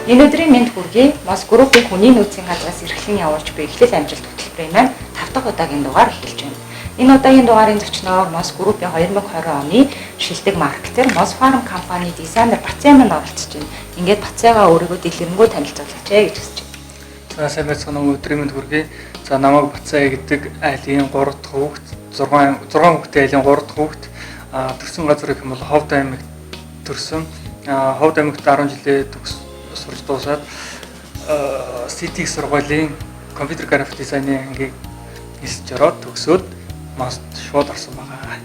Энэ өдрийн мэнд хүргэе. Мос Group-ийн хүний нөөцийн газраас эрхлэн явуулж буй эхлэл амжилт хөтөлбөрийн маань 5 дахь удаагийн дугаар эхэлж байна. Энэ удаагийн дугаарын зочноор Мос Group-ийн 2020 оны шилдэг маркетер, Мос Farm компани дизайнер Бацаа маань оролцож байна. Ингээд Бацаагаа өөрийгөө дэлгэрэнгүй танилцуулаач гэж хүсэж байна. За, сайн байцгаана уу, өдрийн мэнд хүргэе. За, намайг Бацаа гэдэг, айлын 3 дахь хүүхэд, 6 хүүхэдтэй айлын 3 дахь хүүхэд. Төрсэн газар гэх юм бол Ховд аймагт төрсөн. Ховд аймагт 10 жилээ төгс сурч дуусаад CT сургуулийн компьютер график дизайны ангийг нисэж ороод төгсөөд Мост шууд орсон байгаа.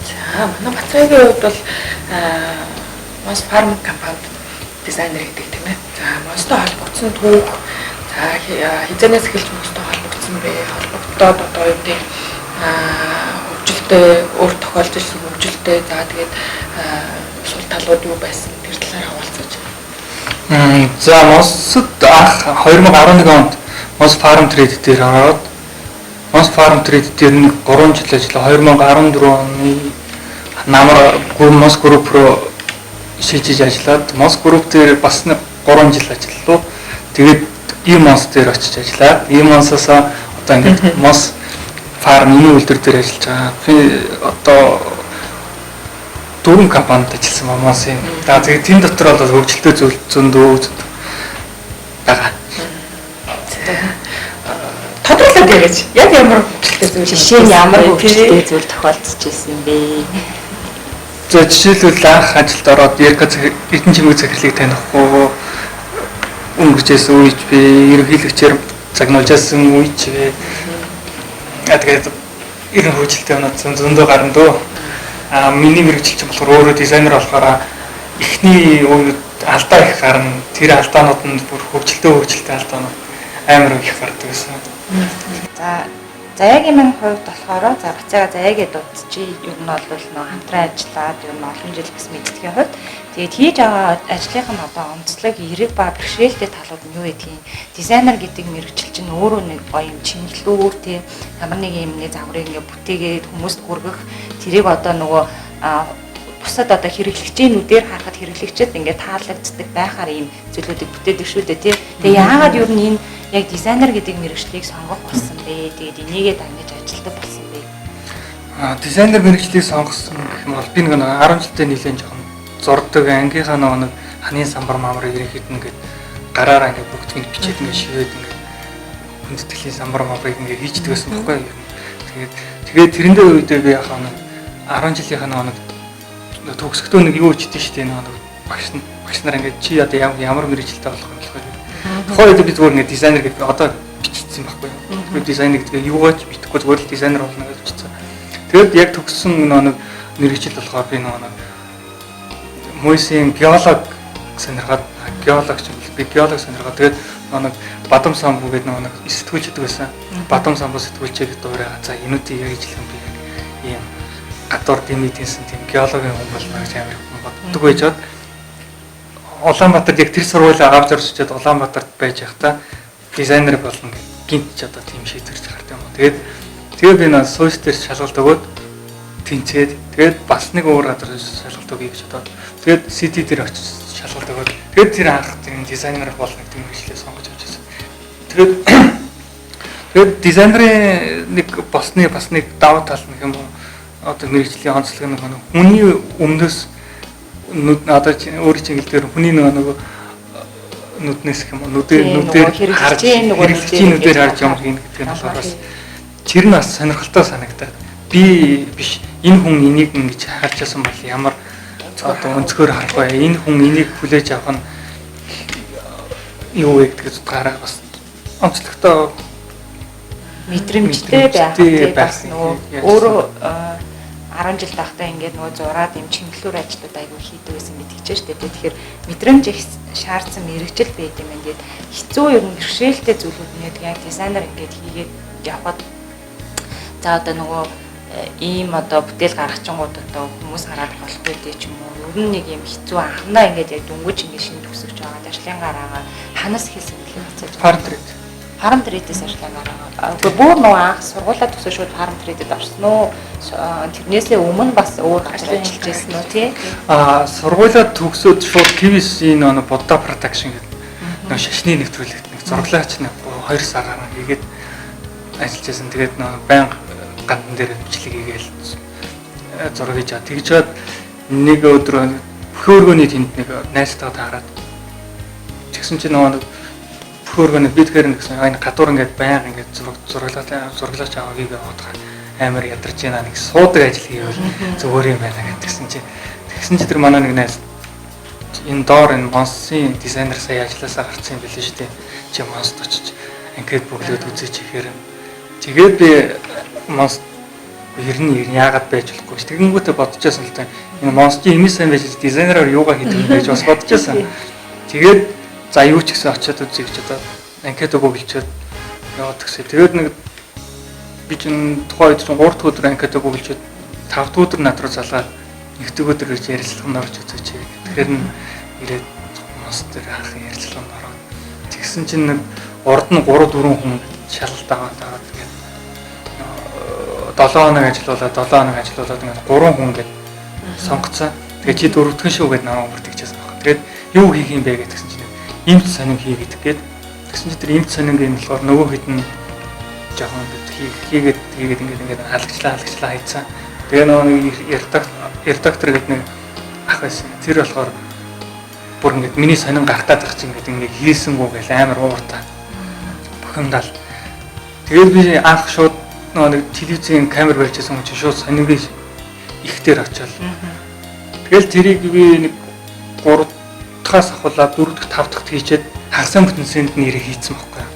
За, манай Бацаагийн хувьд бол Мос Фарм компанид дизайнер гэдэг, тийм ээ. За, Мостой холбогдсон түүх, за, хэзээнээс эхэлж Мостой холбогдсон бэ? Холбогдоод одоо юу гэдэг хөгжилтэй, өөр тохиолдож ирсэн хөгжилтэй, за, тэгээд сул талууд юу байсан, тэр талаар хаваалцаж. За, Мосод анх 2011 онд Мос Farm Trade дээр ороод, Мос Farm Trade дээр нэг 3 жил ажиллаа. 2014 оны намар Мос Group руу шилжиж ажиллаад, Мос Group дээр бас нэг 3 жил ажиллалаа. Тэгээд E-Mons дээр очиж ажиллаад, E-Mons-оос одоо ингээд Мос Farm энэ үйлдвэр дээр ажиллаж байгаа. Би одоо дөрвөн компанид ажилласан ба Мосын. За, тэгээд тэн дотор бол хөгжилтэй зүйл зөндөө байгаа. Тодруулаад яриач. Яг ямар хөгжилтэй зүйл, Жишээ нь ямар хөгжилтэй зүйл тохиолдож ирсэн бэ? За, жишээлбэл, анх ажилд ороод Ерка Эрдэнэ чимэг захирлыг танихгүй өнгөрч байсан үеч би, ерөнхийлөгчээр загнуулж байсан үеч би. Тэгээд ер нь хөгжилтэй юмнууд зөндөө гарна дөө. Миний мэргэжил чинь болохоор өөрөө дизайнер болохоор эхний үед алдаа их гарна. Тэр алдаанууд нь бүр хөгжилтэй алдаанууд амар их гардаг гэсэн. За, Заяагийн маань хувьд болохоор, за, Бацаага Заяагээ дуудчихъя. Ер нь бол нөгөө хамтран ажиллаад ер нь олон жил бас мэддэгийн хувьд тэгээд хийж байгаа ажлынх нь одоо онцлог, эерэг ба бэрхшээлтэй талууд нь юу гэдгийг, дизайнер гэдэг мэргэжил чинь өөрөө нэг гоё юм чимэглүүр, тий, ямар нэг юм нэг загварыг ингээ бүтээгээд хүмүүст хүргэх, тэрийг одоо нөгөө бусад одоо хэрэглэгчийн нүдээр харахад хэрэглэгчид ингээ таалагддаг байхаар ийм зүйлүүдийг бүтээдэг шүү дээ, тий. Тэгээ яагаад ер нь энэ яг дизайнер гэдэг мэргэжлийг сонгох болсон бэ? Тэгээд энийгээ дангиж ажилтдаг болсон бэ? Дизайнер мэргэжлийг сонгосон гэх юм бол би нэг 10 жилдээ нэлээд жоохон зурдаг, ангийнхаа нөгөө нэг ханын самбар мамрыг ерөнхийд нь ингээд гараараа ингээд бүгднийг бичээд, ингээд шивээд, ингээд хүндэтгэлийн самбар мамрыг ингээд хийждэг байсан байхгүй юу? Тэгээд тэрэндээ үедээ би яхаа нэг 10 жилийнхаа нөгөө нэг төгсөхдөө нэг юу ичдэн шүү дээ, нөгөө багш нар ингээд чи одоо ямар мэргэжилтэй болох юм болох вэ? Тухайн үед би зүгээр ингээд дизайнер гэдэг одоо бичсэн байхгүй юу? Би дизайнер гэдгээ юугаач мэдэхгүй, зүгээр л дизайнер болно гэж бичсэн. Тэгээд яг төгссөн нөгөө нэг мэргэжил болохоор би нөгөө нэг Мойсийн геолог сонирхоод, геолог ч юм бол би геолог сонирхоод, тэгээд нөгөө нэг Бадам самбу гэдэг нөгөө нэг сэтгүүлчдэг байсан. Бадам самбу сэтгүүлчийг дуурайгаа, за, энүүдийг яг ижлэх юм, би яг ийм гадуур дэмийдэнсэн тийм геологийн хүн болно гэж амар хүн боддог байжгаад, Улаанбаатарт яг тэр сургуулиа авч орж ирээд Улаанбаатарт байж байхдаа дизайнер болно гэх гинт ч одоо тийм шийдвэрч гарт юм уу. Тэгээд би наа сууш дээр шалгалт өгөөд тэнцээд, тэгээд бас нэг өөр газар шалгалт өгье гэж бодоод, тэгээд CT дээр очиж шалгалт өгөөд, тэгээд тэр анх тийм дизайнер болно гэдэг мэргэжлээ сонгож авч ирсэн. Тэгээд дизайнерын нэг болсны бас нэг давуу тал нэг юм уу, одоо мэргэжлийн онцлог нэг хүний өмнөөс одоо өөрийн чиглэл дээр хүний нөгөө нүднээс гэх юм уу, нүдээр харж, хэрэглэгчийн нүдээр харж юм хийнэ гэдэг нь болохоор бас тэр нь бас сонирхолтой санагдаад, би биш, энэ хүн энийг ингэж харж байсан бол ямар одоо өнцгөр харах вэ? Энэ хүн энийг хүлээж авах нь юу вэ гэдэг утгаараа бас онцлогтой мэдрэмжтэй байх, бас нөгөө өөрөө 10 жил байхдаа ингээд нөгөө зураад юм чимэглүүр ажлууд айгүй хийдэг байсан гэдэг чинь шүү дээ. Тэгэхээр мэдрэмж их шаардсан мэргэжил байд юм байна. Тэгээд хэцүү, ер нь бэрхшээлтэй зүйлүүд нь яг дизайнер ингээд хийгээд явхад, за, одоо нөгөө ийм одоо бүтээл гаргachингууд одоо хүмүүс хараад болохгүй дээ ч юм уу. Ер нь нэг юм хэцүү, анхандаа ингээд яг дөнгөж ингээд шинэ төгсөж байгаа ажлын гараагаа ханаас хэлсэн мөлий буцааж. Farm Trade. Farm Trade-ээс ажлаа гаргаад. Үгүй бүр нөгөө анх сургуулаа төгсөө шууд Farm Trade-д орсон уу? Тэрнээсээ өмнө бас өөр газар ажиллаж байсан уу тий? Сургуулаа төгсөөд шууд TVC-ийн нөгөө Будда Production гэдэг нөгөө шашны нэвтрүүлэгт нэг зураглаач нэг 2 сар гарan хийгээд ажиллаж байсан. Тэгээд нөгөө байнга гандан дээр бичлэг хийгээл зураг хийж байгаа. Тэгж чад нэг өдөр бүхэн өргөний тэнд нэг найзтайгаа таарад тэгсэн чинь нөгөө бүхэн өргөний би тэгэхээр нэгсэн энэ гадуур ингээд байнга ингээд зураглаач аваа хийгээ бодох амар ядарч байна, нэг суудаг ажил хийвэл зүгээр юм байна гэдгсэн чинь тэгсэн чинь тэр манай нэг найз энэ доор энэ Монсын дизайнер сая ажилласаа гарсан юм билээ шүү дээ. Чи Монст очиж анкет бүглөөд үзээч ихээр тэгээд би Монст ер нь яагаад байж болохгүй ш. Тэгэнгүүтээ бодож байсан л да. Энэ Монстын имиж сайн байж дизайнераар юугаа хийдэг юм гэж бас бодож байсан. Тэгээд за юу ч гэсэн очиод үзье гэж одоо анкет бүглчээд яваад гисэн. Тэгээд нэг би чинь тухайн үед чинь 3 дахь өдөр анкет бүглчээд 5 дахь өдөр над руу залгаад нэгдүг өдөр гэж ярилцлаганд орж үзээч. Тэгэхээр нь ирээд Монст дээр анх ярилцлаганд ороод тэгсэн чинь нэг урд нь 3 4 хүн шалгалт аваад тэгээд 7 хоног ажиллаулаад 7 хоног ажиллаулаад ингээд 3 хүн ингээд сонгоцсон. Тэгээд чи дөрөвдүгэн шүү гэдээ намайг бүртгэжсэн баг. Тэгээд юу хийх юм бэ гэдгсэн чинь имт сонин хий гэдэг гээд тэгсэн чинь тэр имт сонингийн болохоор нөгөө хэд нь жоохон ингээд хийгээд хийгээд ингээд халагчлаа хийцэн. Тэгээ нөгөө нэг редактор гэдэг нэг ах байсан. Тэр болохоор бүр ингээд миний сонин гарах гээд байх чинь ингээд ингээд хийсэнгүү гэл амар ууртай. Бухимдал. Тэгээд би анх шууд нөгөө нэг телевизийн камер барьж байсан хүн чинь шууд сонингийн их дээр очиод. Тэгэл тэрийг би нэг 3 дахаас ахуулаад 4 дахь 5 дахьт хийчээд хагас бүтэнсэнд нэрийг хийцэн байхгүй юу.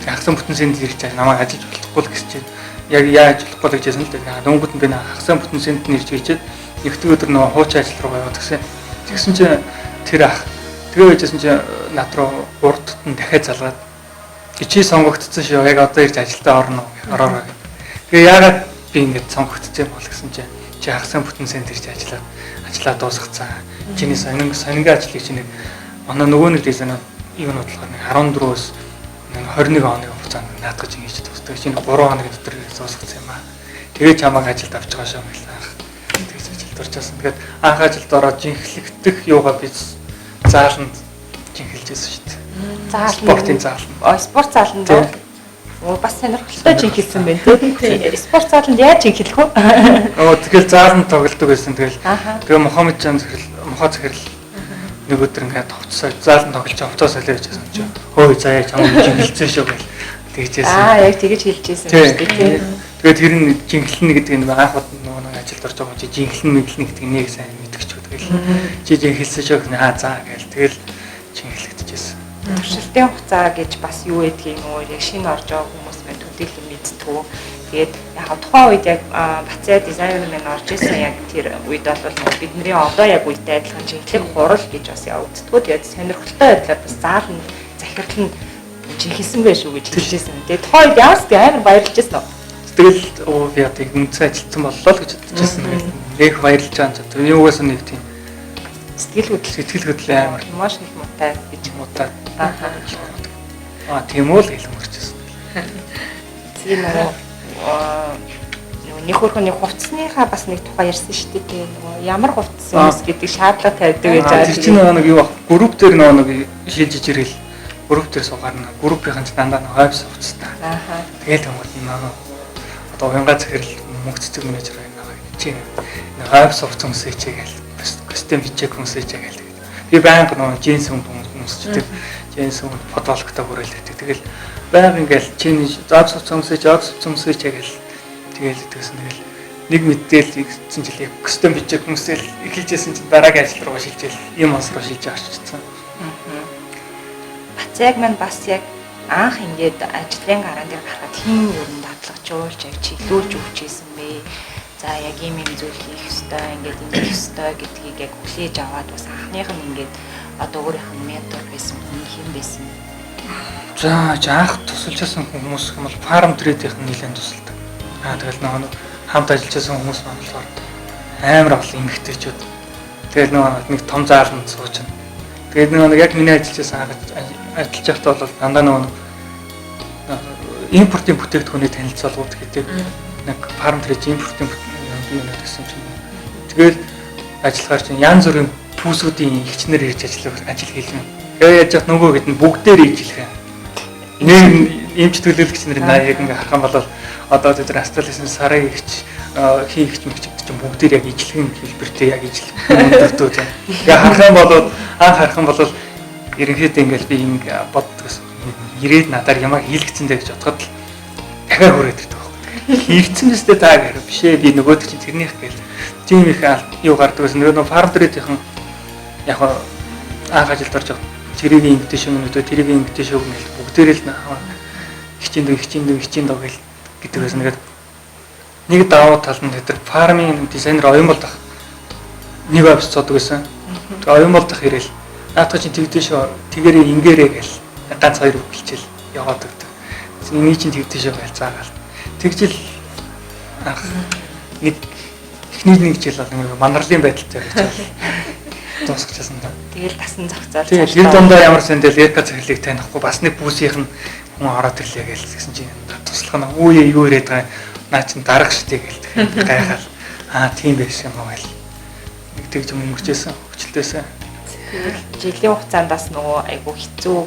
Тэгээ хагас бүтэнсэнд нэр чинь намайг ажиллаж болохгүй л гэж чинь яг яаж болохгүй л гэж хэлсэн л дээ. Дөнгөд нь би хагас бүтэнсэнд нэрж хийчээд нэгдүгээр өдөр нөгөө хуучин ажил руу яваад гисэн. Тэгсэн чинь тэр ах тэгээ байжсэн чинь над руу урдт нь дахиад залгаад чи сонгогдсон шүү. Яг одоо ирж ажилдаа орно ороорой гэх. Тэгээ яагаад би ингэж сонгогдсон юм бол гэсэн чинь чи хагас бүтэнсэнд ирж ажиллаа дуусгацсан. Чиний сонингийн ажлыг чи нэг манай нөгөө нэг дизайнер юу нь бодлохоор нэг 14-өөс 21 хоногийн хугацаанд наадгаж ингэж дуусдаг. Чи 3 хоногийн дотор дуусгацсан юм аа. Тэгээ чамайг ажилд авч байгаа шүү гэлээ анх. Тэгэж ажилд орчихсон. Тэгээд анх ажилд ороод жинхлэгдэх юугаа би зааланд жинхэлжсэн шүү дээ. Зааланд. Спортын зааланд. Спорт зааланд уу? Бас сонирхолтой жинхэлсэн байна тий. Спорт зааланд яаж жинхэлэх вэ? Тэгэл зааланд тоглодог байсан. Тэгэл тэгээ Мухаммед жан захирал Мухаа захирал нэг өдөр ингээд товцсоо зааланд тоглож хувцас солио гэж байсан чинь хөөе заяа чамд жинхэлсэн шүү гэл тэгжсэн. Яг тэгэж хэлжсэн юм шүү дээ тий. Тэгээд тэр нь жинхлэнэ гэдэг нь анх удаа нөгөө нэг ажилд орж байгаа чи жинхлэн мэдлэнэ гэдэг нэг сайн мэдгэч тэгэл чи жинхэлсэн шүү гэх аа за гээл тэгэл жинхлэгдэжсэн. Туршилтын хугацаа гэж бас юу гэдгийг нөгөө яг шинэ орж байгаа хүмүүс маань төдийлөн мэдтгүү. Тэгээд яг тухайн үед яг Бацаа дизайнер маань орж исэн яг тэр үед бол бидний одоо яг үедээ адилхан жинхлэх хурал гэж бас явагддгүү. Тэгээд сонирхолтой байдлаар бас заалан захирал нь жинхэлсэн байх шүү гэж хэлжсэн. Тэгээд тухайн үед яас тийм амар баярлж байсан уу? Тэгэл би одоо үндсэн ажилтсан боллоо л гэж бодож байсан. Тэгэл нэх баярлж байгаа юм чи. Тэр юугаас нэг тийм сэтгэл хөдлөл амар emotional муутай гэж муутай. Тийм үү л гэл өнгөрчихсэн. Тийм үү. Нэг хөрхөний хувцсныхаа бас нэг тухай ярьсан шүү дээ. Нөгөө ямар хувцас өмс гэдэг шаардлага тавьдаг гэж байгаа. Тэр чинь нөгөө нэг юу ах групп дээр нөгөө нэг шилжиж ирэл групп дээр суугаар нэг группийн чинь дандаа нэг хойвс хувцастай. Тэгэл тэнгууд нөгөө одоо уянга захирал мөнгө цэцэг менежер байна. Чи нэг хойвс хувцас өмсөж гээл костюм бичээг өмсөж гээл. Би байнга нөгөө джинс өмсчдэг. Джинс футболктой хүрээлдэг. Тэгэл байнга ингээл чиний зоос хувцас өмсөж, зоос хувцас өмсөж гээл тэгэл тэгсэн. Тэгэл нэг мэдээлэл гэсэн чил костюм бичээг өмсөөл эхэлжсэн чинь дараагийн ажил руу шилжээл юм онс руу шилжиж орчихсон. Бацааг маань бас яг анх ингээд ажлын гараан дээр гарахад хин ер нь дадлагжуулж яг чиглүүлж өгч ийсэн бэ. За яг ийм юм зүйл хийх ёстой, ингээд ингэх ёстой гэдгийг яг хүлээж аваад бас анхных нь ингээд одоо өөрийнх нь ментор байсан хүн хэн байсан? За анх тусалж байсан хүмүүс юм бол Farm Trade-ийн нэлээд тусалдаг. Тэгэл нөгөө хамт ажиллаж байсан хүмүүс маань болохоор амар олон эмэгтэйчүүд. Тэгэл нөгөө нэг том зааланд сууж байна. Тэгээд нөгөө нэг яг миний ажиллаж байсан ажиллаж байхдаа бол дандаа нөгөө импортын бүтээгдэхүүний танилцуулгууд гэдэг нэг фарм трейд импортын юм гэсэн чинь. Тэгэл ажиллахаар чинь янз бүрийн пүүсүүдийн эгчнэр ирж ажил хийлгэн. Тэгээ яаж яах нөгөө гэд нь бүгдээр ижлэх. Нэг эмч төлөөлөгч нарын яг ингээ харах юм бол одоо тэд нар Австралиас сарын эгч, хий эгч мэгч гэдэг чинь бүгдээр яг ижлэгэн хэлбэртэй яг ижлэг өндөртөө тийм. Тэгээ харах юм бол анх харах юм бол ерөнхийдөө ингээл би ингээ боддог гэсэн. Ирээд надаар ямаг хийлгэцэн дээ гэж бодоход л дахиад хүрээд ирдэг байхгүй. Хийгдсэн биз дээ та гэр биш ээ би нөгөөдөг чинь тэрнийх гээл. Тийм их юу гардаг гэсэн. Нөгөө фарм трейдийнхэн яг анх ажилд орж байгаа тэрийг ингэдэж шүү мөн үү тэрийг ингэдэж шүү гэл бүгдээрээ л хичээн дог гэл гэдэг байсан. Тэгээд нэг давуу тал нь тэр фармын дизайнер оюун болдох нэг офис цодог байсан. Тэгээ оюун болдох ирээл наадах чинь тэгдэж шүү тэгэрээ ингээрээ гэл ганц хоёр үг хэлчихэл яваад өгдөг. Энийг чинь тэгдэж шүү гэл заагаал. Тэгжил анх нэг эхний нэг жил бол нэг манарлын байдалтай байж дуусчихсан да. Тэгэл дасан зохицоол. Тэгээд тэр дундаа ямар сэндэл Эрка захирлыг танихгүй бас нэг бүсийнх нь хүн ороод ирлээ гээл гэсэн чинь туслах нь үе юу ирээд байгаа наа чин дарга штэ гээл гайхаал. Аа тийм байсан юм уу гээл. Нэг тэгж юм өнгөрчээсэн хөвчлээсэн. Тэгэл жилийн хугацаанд бас нөгөө айгу хэцүү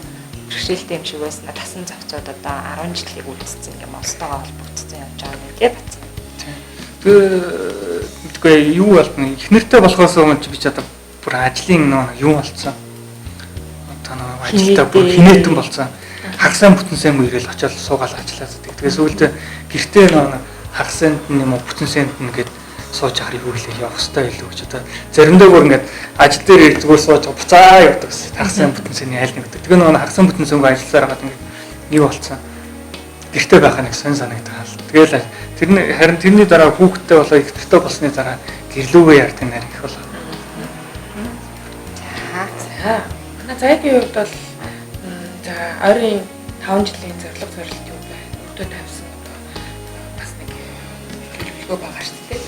бэрхшээлтэй юм шиг байсан. Дасан зохицоод одоо 10 жилийг үлдсэн ингээ мостойгоо холбогдсон явж байгаа юм тий бацсан. Тэгээ мэдгүй юу болтно их нэртэй болохоос өмнө би ч одоо бүр ажлын нөө юм болцсон. Одоо нөө ажилдаа бүр хинээтэн болцсон. Хагасаа бүтэн сайн үеэрэл очиод суугаал ажиллаад байдаг. Тэгээ сүүлдээ гэртээ нөө хагасанд нь юм уу бүтэн сайнд нь гээд сууж ахаар юу гэлээ явах хэрэгтэй илүү гэж одоо заримдаа бүр ингээд ажил дээр зүгээр сууж буцаа явдаг гэсэн. Хагасаа бүтэн сайны айл нэг гэдэг. Тэгээ нөө хагасаа бүтэн сөнгө ажилласаар хагаад ингээд юу болцсон. Гэртээ байх нэг сонь санагдаад. Тэгээл тэрний харин тэрний дараа хүүхэдтэй болоо ихтэртэй болсны дараа гэрлүүгээ ярьдаг нарийн их болоо. За. Манай Заяагийн хувьд бол за ойрын 5 жилийн зорилго зорилт юу вэ? Өөртөө тавьсан одоо бас нэг төлөвлөгөө байгаа шүү дээ.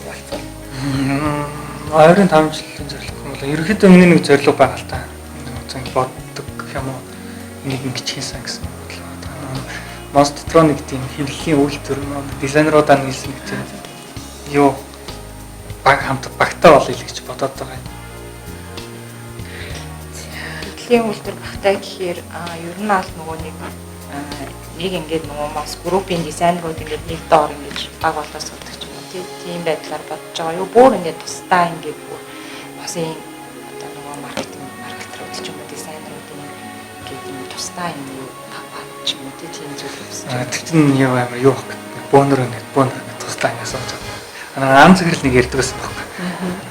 Хуваалцвал. Ойрын 5 жилийн зорилго юм бол ерөнхийдөө миний нэг зорилго байгаа л та. Нэг боддог юм уу? Энийг ингэж хийсэн гэсэн бодлоо. Monstronic тийм хэвлэлийн үйлдвэр дизайнеруудаа нийлсэн нэг тийм юу баг хамт багтаа болъё гэж бодоод байгаа юм. Хэвлэлийн үйлдвэр багтаа гэхээр ер нь аль нөгөө нэг ингээд нөгөө мас группийн дизайнерууд ингээд нэг доор ингээд баг болоо суудаг ч юм уу тийм байдлаар бодож байгаа юу? Бүр ингээд тусдаа ингээд бүр мосын одоо нөгөө маркетерүүд ч юм уу дизайнерууд ингээд юм тусдаа юм юу компани ч юм уу тийм зүйл үүсэж байгаа. Тэр чинь юу амар юу байх гэдэг бөөнөр ингээд тусдаа ингээд сууж байгаа. Ан захирал нэг ярьдаг байсан байхгүй.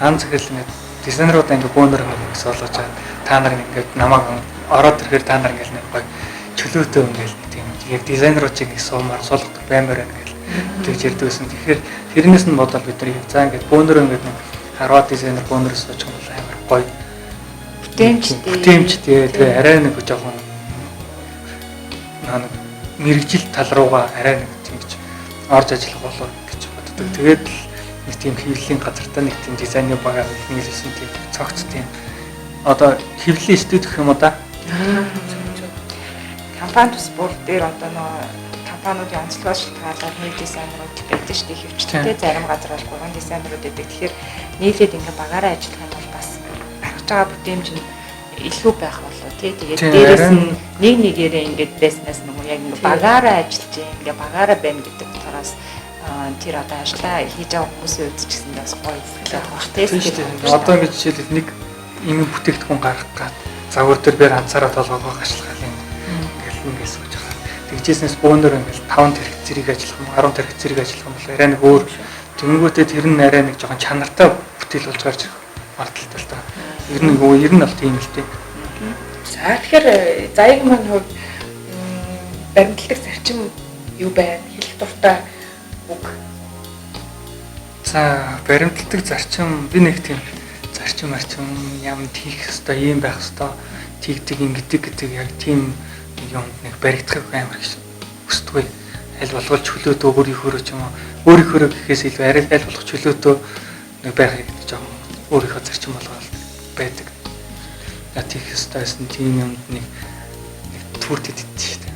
Ан захирал ингээд дизайнерууд ингээд бөөнөр ингээд суулгаж байгаа. Та нар ингээд намайг ороод ирэхээр та нар ингээд нэг гоё чөлөөтэй ингээд тийм яг дизайнерууд чиг суумаар суулгадаг баймаар байна гэл тэгж ярьдаг байсан. Тэгэхээр тэрнээс нь бодоод бид нар за ингээд бөөнөр ингээд нэг 10 дизайнер бөөнөр сууж байгаа бол амар гоё бүтээмжтэй тэгээ арай нэг жоохон нэг мэрэгжил тал руугаа арай нэг тэгж орж ажиллах болоо гэж боддог. Тэгээд л нэг тийм хэвлэлийн газартаа нэг тийм дизайны багаар нийлсэн тийм цогц тийм одоо хэвлэлийн студи гэх юм уу да. Компани тус бүр дээр одоо нөгөө компаниудын онцлогоос шалтгаалаад нэг дизайнерууд байдаг шүү дээ хэвчтэй зарим газар бол 3 дизайнерууд байдаг. Тэгэхээр нийлээд ингээ багаараа ажиллах юм бол бас гаргаж байгаа бүтээмж нь илүү байх болоо тий. Тэгээд дээрээс нь нэг нэгээрээ ингээд байснаас нөгөө яг ингээ багаараа ажиллаж ингээ багаараа байна гэдэг утгаараас тэр одоо ажиллаа хийж байгаа хүмүүсийн хувьд ч гэсэн бас гоё байх бах тий. Одоо ингэ жишээлбэл нэг ийм бүтээгдэхүүн гаргах гад загвар дээр би ганцаараа толгоогоо ажиллах юм ингээл ингээд сууж байгаа. Тэгжээснээс бөөнөр ингээл 5 тэрэг зэрэг ажиллах юм 10 тэрэг зэрэг ажиллах юм бол арай нэг өөр тэгэнгүүтээ тэр нь арай нэг жоохон чанартай бүтээл болж гарч ирэх магадлалтай л та. Ер нь бол тийм л тий. За тэгэхээр Заяагийн маань хувьд баримтлагдаг зарчим юу байна? Хэлэх дуртай үг. За баримтлагдаг зарчим би нэг тийм зарчим ям тийх хэвээр ийм байх хэвээр тэгдэг ингэдэг гэдэг яг тийм нэг юмд нэг баригдах амар их хүсдэггүй. Аль болгол чөлөөтөө өөрийнхөөрөө ч юм уу өөрийнхөөрөө гэхээс илүү арай аль болох чөлөөтөө нэг байхыг жоохон өөрийнхөө зарчим болгоод байдаг. Яг тийх хэвээр байсан тийм юмд нэг түүртэд идсэн шүү дээ.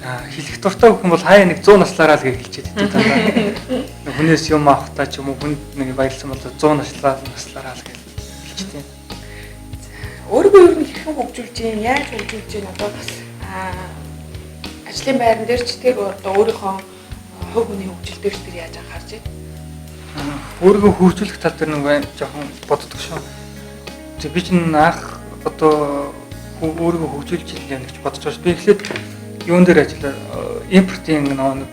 Хэлэх дуртай хүн бол хаяа нэг 100 наслаараа л гэж хэлчихэд байдаг дандаа. Хүнээс юм авахтаа ч юм уу хүнд нэг баярлсан бол 100 наслаараа л гэж хэлчихдээ. Өөрийгөө ер нь хэрхэн хөгжүүлж гин, яаж хөгжүүлж гин одоо ажлын байран дээр ч тэр одоо өөрийнхөө хувь хүний хөгжил дээр ч тэр яаж анхаарч байна? Өөрийгөө хөгжүүлэх тал дээр нэг жоохон боддог шүү. Би чинь анх одоо өөрийгөө хөгжүүлж юм гэж бодож байгаа шүү. Би эхлээд юун дээр ажиллаа, импортын нэг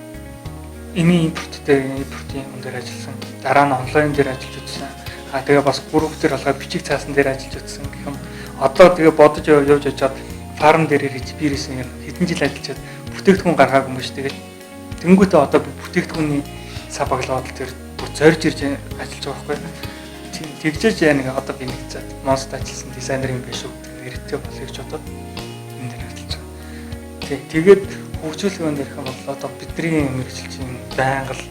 эмийн импорттэй импортын юм дээр ажилласан. Дараа нь онлайн дээр ажиллаж үзсэн. Аа тэгээ бас групп дээр болгоод бичиг цаасан дээр ажиллаж үзсэн гэх юм. Одоо тэгээ бодож явж очиад фарм дээр ирж би ирсэн юм. Хэдэн жил ажиллаад бүтээгдэхүүн гаргаагүй юм шүү. Тэгээд тэнгуүтээ одоо бүтээгдэхүүний сав баглаад тэр бүр зорж ирж ажиллаж байгаа байхгүй. Тэгжээж яа нэг одоо би нэг цаад Монст ажилласан дизайнер юм биш үү гэдэг нэртэй болъё гэж бодоод энэ дээр ажиллаж байгаа. Тэгээд хөгжүүлэх юм дэрх юм бол одоо бидний мэргэжилтийн байнга л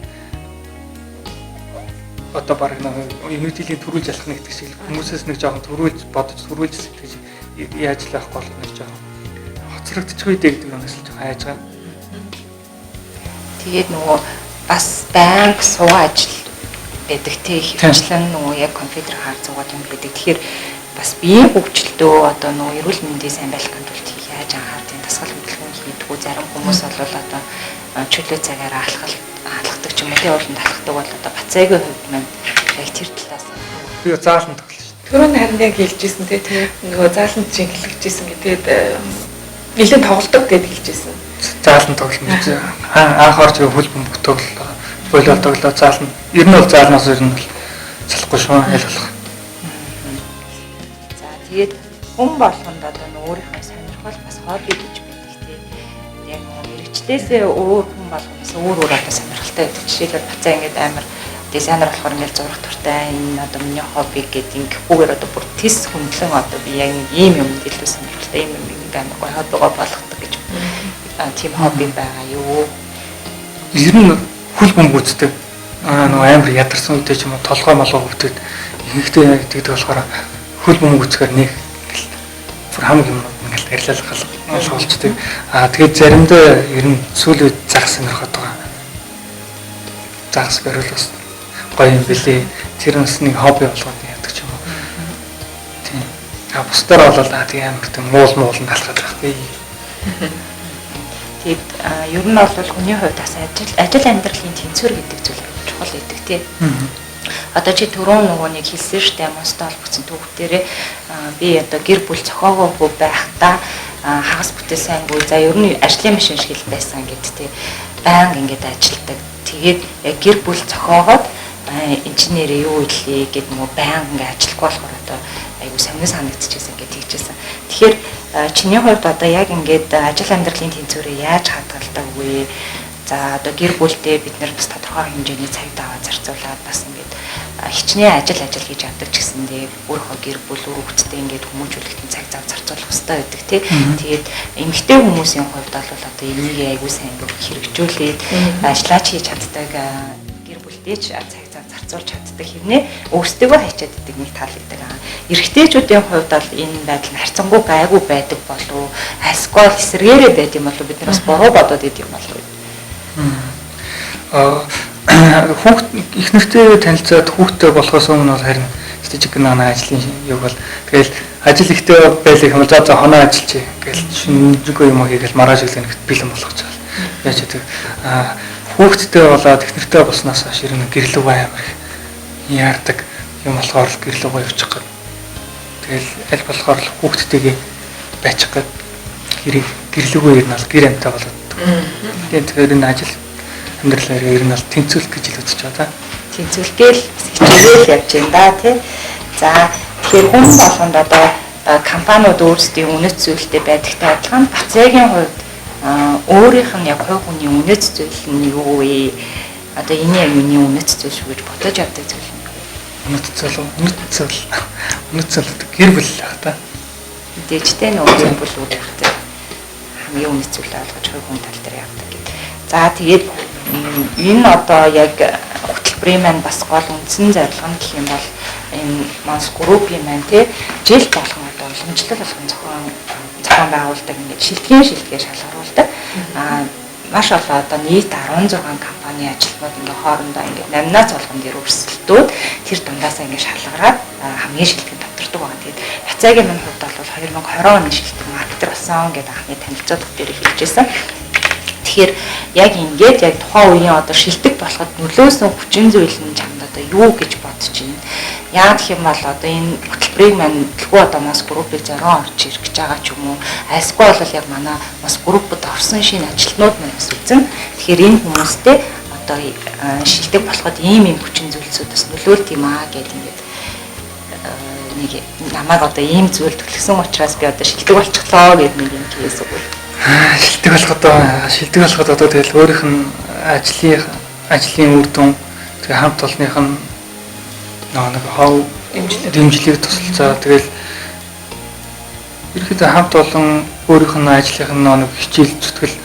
одоо баг нэг юнитэлийн төрүүлж алах нэг гэдэг шиг хүмүүсээс нэг жоохон төрүүлж бодож төрүүлж сэтгэж яаж л байхгүй бол нэг жоохон хоцрогдчих үедээ гэдэг юмас л жоохон хайж байгаа. Тэгээд нөгөө бас байнга суугаа ажил байдаг те хөвчлэн нөгөө яг компьютер хаар зугаад юм гэдэг. Тэгэхээр бас биеийн хөгжилдөө одоо нөгөө эрүүл мэндийн сайн байхын тулд яаж анхаардаг, дасгал хөдөлгөөн хийдгүү зарим хүмүүс бол одоо чөлөө цагаараа алхдаг ч юм уу те ууланд алхдаг бол одоо Бацаагийн хувьд маань яг тэр талаас би заалан тоглож шүү. Түрүүн харин яг хэлжсэн те нөгөө заалан чинь хэлжсэн гэдэг нэлээд тоглодог гэд хэлжсэн. Заалан тоглоно гэж анх орж хөл бөмбөг тоглолоо. Волейбол тоглоо заалан. Ер нь бол заалнаас ер нь бол салахгүй шүү аль болох. За тэгээд хүн болгонд одоо өөрийнхөө сонирхол бас хобби гэж байдаг тийм. Яг нөгөө мэрэгчлээсээ өөр хүн болгоноос өөр өөр одоо сонирхолтой байдаг. Жишээлбэл Бацаа ингээд амар дизайнер болохоор ингээд зурах дуртай, энэ одоо миний хобби гэдэг ингэхгүйгээр одоо бүр тэс хөндлөн одоо би яг нэг ийм юмд илүү сонирхолтой, ийм юм ингээд амар гоё хоббигоо болгодог гэж тийм хобби байгаа юу? Ер нь хөл бөмбөг үздэг. Нөгөө амар ядарсан үедээ ч юм уу толгой молгоо өвдөд ихэнхдээ яг тэгдэг болохоор хөл бөмбөг үзэхээр нэг бүр хамаг юм ингээл арилал болчдөг. Тэгээд заримдаа ер нь сүүлийн үед загас сонирхоод байгаа. Загас бариул бас гоё юм бэлээ. Тэр бас нэг хобби болгоод яадаг ч юм уу. Тийм. Бусдаар бол тийм амар тийм муул алхаад байх тий. Тэгээд ер нь бол хүний хувьд бас ажил амьдралын тэнцвэр гэдэг зүйл чухал байдаг тий. Одоо чи түрүүн нөгөө нэг хэлсэн штэ Монстой холбогдсон түүхтэрээ би одоо гэр бүл зохиогоогүй байхдаа хагас бүтээл сайнгүй за ер нь ажлын машин шиг л байсан гэд тий. Байнга ингээд ажилдаг. Тэгээд яг гэр бүл зохиогоод инженерээ юу илээ гэд нөгөө байнга ингээд ажиллахгүй болохоор одоо айгу сонин санагдчихсан ингээд тэгжсэн. Тэгэхээр чиний хувьд одоо яг ингээд ажил амьдралын тэнцвэрээ яаж хадгалдаг вэ? За одоо гэр бүлдээ бид нэр бас тодорхой хэмжээний цаг даваа зарцуулаад бас ингээд хичнээн ажил хийж авдаг ч гэсэндээ өөрийнхөө гэр бүл үр хөвгтдээ ингээд хүмүүжүүлэхэд цаг зав зарцуулах хэрэгтэй байдаг тий. Тэгээд эмэгтэй хүмүүсийн хувьд бол одоо энийг айгуу сайн ингээд хэрэгжүүлээд ажиллаач хийж чаддаг, гэр бүлдээ ч цаг зав зарцуулж чаддаг хэрнээ өөрсдөө хайчаад идэг нэг тал байдаг. Эрэгтэйчүүдийн хувьд бол энэ байдал нь харьцангуй гайгүй байдаг болов альсгүй эсрэгээрээ байд юм болов бид нар бас буруу бодоод идэв юм болов. Хүүхд их нэртэй танилцаад хүүхдтэй болохоос өмнө бол харин стажик нана ажлын юг бол тэгэл ажил ихтэй байлаа юм бол за хоноо ажиллажээ гэл шинжгүй юм хийгээл маргааш өглөө нэгт бэлэн болгож байгаа. Яаж гэдэг хүүхдтэй болоод их нэртэй болсноос хойш ер нь гэрлүүг амар их яардаг юм болохоор л гэрлүүгөө явчих гээд. Тэгэл аль болохоор л хүүхдтэйгээ байчих гээд хэрэг гэрлүүгөө ер нь бол гэр амтай болоод. Тэгэхээр энэ ажил амьдралаар ер нь бол тэнцвүүлэх гэж л үзэж байгаа. Тэнцвүүлгээл бас хичээгээл явж байна да тий. За тэгэхээр хүн болгонд одоо компаниуд өөрсдийн үнэт зүйлтэй байдагтай адилхан Бацаагийн хувьд өөрийнх нь яг хувь хүний үнэт зүйл нь юу вэ? Одоо энэ яг миний үнэт зүйл шүү гэж бодож явдаг зүйл нь юу? Үнэт зүйл, үнэт зүйл гэр бүл л байх та. Мэдээчтэй нөгөө гэр бүл үр хүүхдээ хамгийн үнэт зүйлээ олгож хувь хүн тал дээр явдаг гэдэг. За тэгээд энэ одоо яг хөтөлбөрийн маань бас гол үндсэн зорилго нь гэх юм бол энэ Монс группийн маань тий жил болгон одоо уламжлал болгон зохион байгуулдаг ингээд шилдгийн шилдгээ шалгаруулдаг. Маш олон одоо нийт 16 компани ажилтнууд ингээ хоорондоо ингээ 8-наас болгон дээр өрсөлдөөд тэр дундаасаа ингээ шалгараад хамгийн шилдэг давтардаг байгаа. Тэгээд Бацаагийн минь хувьд бол 2020 оны шилдэг маркетер болсон гэдэг анхны танилцуулга дээр хэлж байсан. Тэгэхээр яг ингээд яг тухайн үеийн одоо шилдэг болоход нөлөөсөн хүчин зүйл нь чамд одоо юу гэж бодож байна? Яг гэх юм бол одоо энэ хөтөлбөрийг маань төлхөө одоо Мос группийг зорион орж ирэх гэж байгаа ч юм уу? Альсгүй бол яг манай Мос группд орсон шинэ ажилтнууд маань бас үзэн. Тэгэхээр энэ хүмүүстэй одоо шилдэг болоход ийм хүчин зүйлсүүд бас нөлөөлт юм аа гэдэг ингээд нэг намайг одоо ийм зүйл түлхсэн учраас би одоо шилдэг болчихлоо гэдэг нэг юм кейс өгвөл. Шилдэг болоход одоо тэгэл өөрийнх нь ажлын үр дүн тэгээ хамт олонных нь нэг хов дэмжлэг тусалцаа тэгэл ерөөхдөө хамт олон өөрийнх нь ажлынх нь нэг хичээл зүтгэл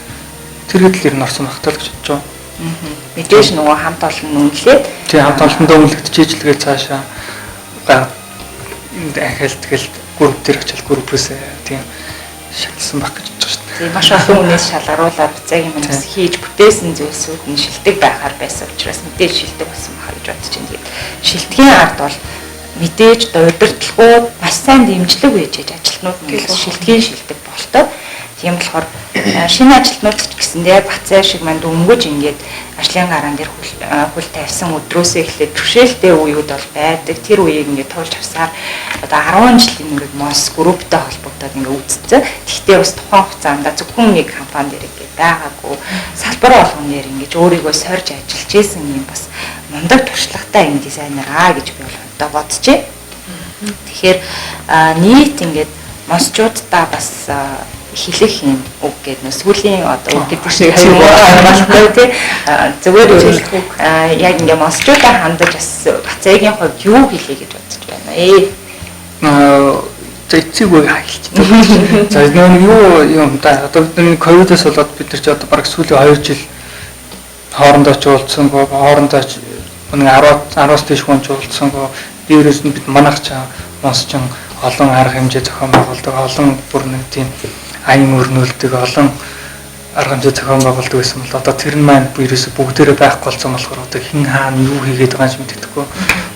тэр гэдэл ер нь орсон байх тал гэж бодож байгаа. Мэдээж нөгөө хамт олон үнэлээд тий хамт олондоо үнэлэгдчихэж л гээл цаашаа ахаал тэгэл групп дээр очил группээс тийм шалсан баг гэж бодож байгаа шүү дээ. Тийм маш олон хүнээс шалгаруулаад Бацаагийн маань бас хийж бүтээсэн зүйлсүүд нь шилдэг байхаар байсан учраас мэдээж шилдэг болсон байх гэж бодож байна. Тэгээд шилдгийн ард бол мэдээж удирдлагууд маш сайн дэмжлэг байж ажилтнууд нь шилдгийн шилдэг болтой. Тийм болохоор шинэ ажилтнууд ч гэсэндээ Бацаа шиг маань дөнгөж ингээд ажлын гараан дээр хөл тавьсан өдрөөсөө эхлээд бэрхшээлтэй үеуд бол байдаг. Тэр үеийг ингээд туулж авсаар одоо 10 жилийн ингээд Мос групптэй холбогдоод ингээд үзсэн. Тэгтээ бас тухайн хугацаанд зөвхөн нэг компани дээр ингээд байгаагүй салбар болгон дээр ингээд өөрийгөө сорж ажиллаж исэн юм бас мундаг туршлагатай юм дизайнер аа гэж би бол одоо боджээ. Тэгэхээр нийт ингээд мосчуудаа бас хэлэх юм үг гэдэг нь сүүлийн одоо үг гэдэг шиг аюул тий зүгээр яг ингээ мосчуудаа хандаж бас Бацаагийн хувьд юу хэлье гэж бодож байна ээ. За эцэг үг хэлчих. За нэг юу юм да одоо бид нар ковидос болоод бид нар ч одоо бараг сүүлийн 2 жил хоорондоо ч уулзсангүй хоорондоо ч нэг 10-аас дээш хүн ч уулзсангүй дээрээс нь бид манайх ч мосчин олон арга хэмжээ зохион байгуулдаг олон бүр нэг тийм аян өрнүүлдэг олон арга хэмжээ зохион байгуулдаг байсан бол одоо тэр нь маань ерөөсө бүгдээрээ байхгүй болсон болохоор одоо хэн хаана юу хийгээд байгаа юм мэдэхгүй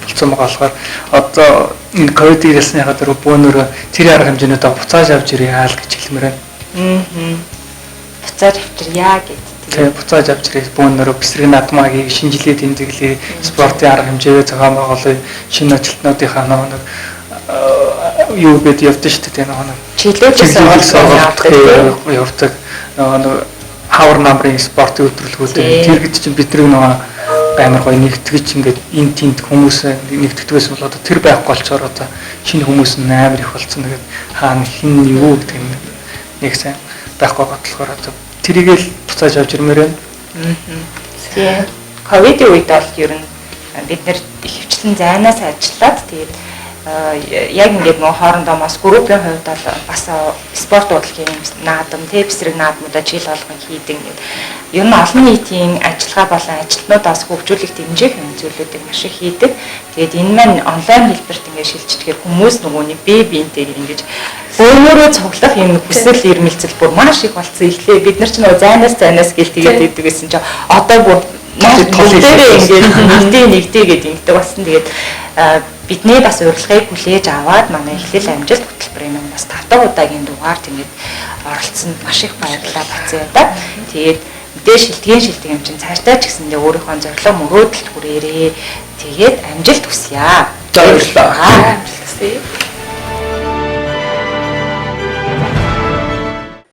болсон байгаа болохоор одоо энэ ковид ирсэнийхаа дараа бөөнөрөө тэр арга хэмжээнүүдээ буцааж авч ирье л гэж хэлмээр байна. Буцааж авчирья гэдэг. Тэгээ буцааж авч ирээ бөөнөрөө бэсрэг наадмагийг шинжилгээ тэмдэглэе, спортын арга хэмжээгээ зохион байгуулъя, шинэ ажилтнуудынхаа нэг юу гэдээ явдаг шүү дээ нэг чиглэлээс явдаг нэг хавар намрын спортын өдөрлгүүд тэр гэд чинь бидний нөгөө амар гоё нэгтгэж ингээд эн тэнд хүмүүс нэгтгэдэгээс бол одоо тэр байхгүй болчоор одоо шинэ хүмүүс нь амар их болсон. Тэгээд хаана хин юу гэдэг нь нэг сайн байхгүй болохоор одоо тэрийг л буцааж авч ирмээр байна. Тийм. Ковидын үед бол ер нь бид нэр ихэвчлэн зайнаас ажиллаад тэгээд яг ингээд нөө хоорондоо мас группийн хувьд бол бас спорт урлагийн наадам, тэ бэсрэг наадмуудаа жил болгон хийдэг ингээд ер нь олон нийтийн ажиллагаа болон ажилтнуудаас хөгжүүлэх дэмжих юм зүйлүүдийг маш их хийдэг. Тэгээд энэ маань онлайн хэлбэрт ингээд шилжчихээр хүмүүс нөгөө нэг бие биентэйг ингээд өөрөөрөө цуглах юм хүсэл эрмэлзэл бүр маш их болсон. Эхлээ бид нар ч нөгөө зайнаас гэл тэгээд идэг гэсэн чинь одоо бүр бүгдээрээ ингээд нэгдээ гэдэг ингэдэг болсон. Тэгээд бидний бас урилгыг хүлээж аваад манай эхлэл амжилт хөтөлбөрийн маань бас 5 дахь удаагийн дугаарт ингээд оролцсонд маш их баярлалаа Бацаядаа. Тэгээд мэдээ шилдэг юм чинь цаашдаа ч гэсэндээ өөрийнхөө зорилго мөрөөдөлд хүрээрээ. Тэгээд амжилт хүсье. За баярлалаа. Амжилт хүсье.